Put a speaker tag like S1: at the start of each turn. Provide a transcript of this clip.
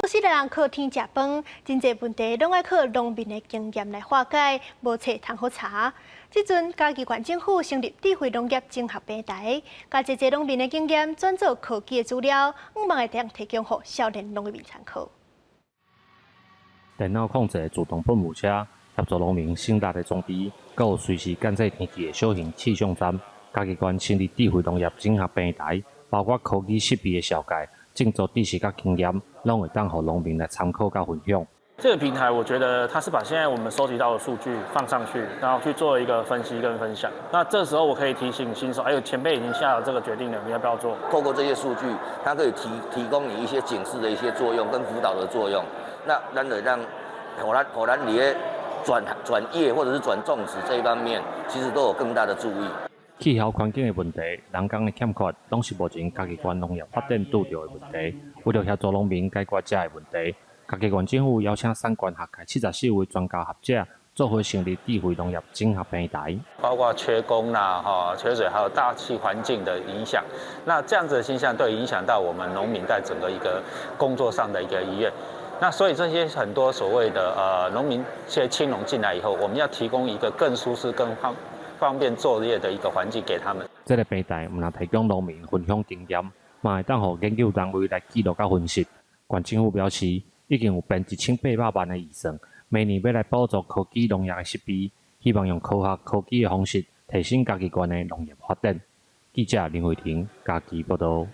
S1: 做穡人靠天食飯，真濟問題攏愛靠農民的經驗來化解，無冊通好查。這陣嘉義縣政府成立智慧農業整合平台，共濟濟農民的經驗轉做科技的資料，向望會當提供予少年農民參考。
S2: 電腦控制自動噴霧車，協助農民省力的裝備，閣有隨時監測天氣的小型氣象站。嘉義縣成立智慧農業整合平台，包括科技設備的紹介、種作知識佮經驗，攏會當予農民來參考佮分享。
S3: 這個平台，我覺得它是把現在我們收集到的數據放上去，然後去做一個分析跟分享。那這時候我可以提醒新手，哎呦，前輩已經下了這個決定了，你要不要做？
S4: 透過這些數據，它可以提供你一些警示的一些作用跟輔導的作用。那咱就讓，予咱佇咧轉業或者是轉種植這一方面，其實都有更大的注意。
S2: 氣候環境的問題、人工的欠缺，攏是目前嘉義縣農業發展拄著的問題。為著協助農民解決這个問題，嘉義縣政府邀請產官學界74位專家學者，做伙成立智慧農業整合平台。
S5: 包括缺工啦、哈缺水，還有大氣環境的影響。那這樣子的現象，都影響到我們農民在整個一個工作上的一個意願。那所以這些很多所謂的農民，這些青農進來以後，我們要提供一個更舒適、更方便作業的一個環境給他們。
S2: 這个平台毋但提供農民分享經驗，嘛會當予研究單位來記錄佮分析。縣政府表示，已經有編1800萬的預算，明年欲來補助科技農業的設備，希望用科學科技的方式提升嘉義縣的農業發展。記者林慧婷嘉義報導。